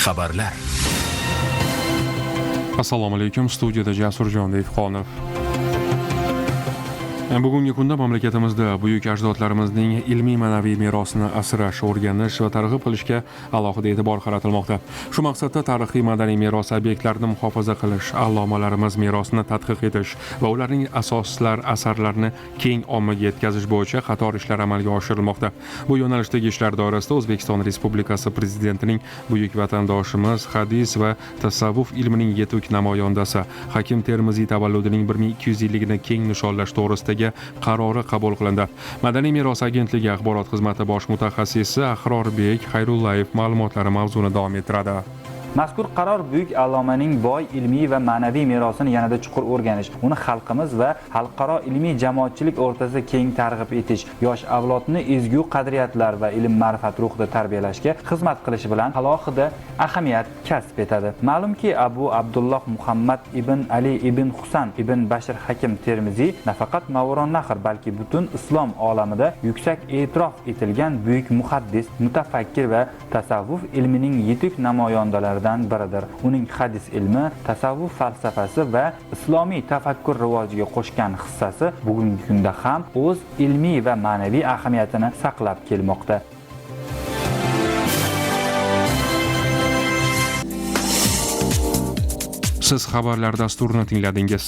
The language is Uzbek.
Xabarlar. Assalomu alaykum, studiyada Jasurjon Dehqonov. Bugungi kunda mamlakatimizda buyuk ajdodlarimizning ilmiy ma'naviy merosini asrash, o'rganish va targ'ib qilishga alohida e'tibor qaratilmoqda. Shu maqsadda tarixiy madaniy meros obyektlarini muhofaza qilish, allomalarimiz merosini tadqiq etish va ularning asoslar asarlarini keng ommaga yetkazish bo'yicha qator ishlar amalga oshirilmoqda. Bu yo'nalishdagi ishlar doirasida O'zbekiston Respublikasi Prezidentining buyuk vatandoshimiz, hadis va tasavvuf ilmining yetuk namoyandasi Hakim Termiziy tavalludining 1200 yilligini keng nishonlash to'g'risidagi qarori qabul qilindi. Madaniy meros agentligi axborot xizmati bosh mutaxassisi Ahrorbek Xayrullayev ma'lumotlari mavzuni davom ettiradi. Mazkur qaror buyuk allomaning boy ilmiy va ma'naviy merosini yanada chuqur o'rganish, uni xalqimiz va xalqaro ilmiy jamoatchilik o'rtasida keng targ'ib etish, yosh avlodni ezgu qadriyatlar va ilm ma'rifat ruhida tarbiyalashga xizmat qilishi bilan alohida ahamiyat kasb etadi. Ma'lumki, Abu Abdulloh Muhammad ibn Ali ibn Husan ibn Bashir Hakim Termiziy nafaqat Movarounnahr, balki butun islom olamida yuksak e'tirof etilgan buyuk muhaddis, mutafakkir va tasavvuf ilmining yetuk namoyandalaridan biridir. Uning hadis ilmi, tasavvuf falsafasi va islomiy tafakkur rivojiga qo'shgan hissasi bugungi kunda ham o'z ilmiy va ma'naviy ahamiyatini saqlab kelmoqda. Siz xabarlar dasturini tingladingiz.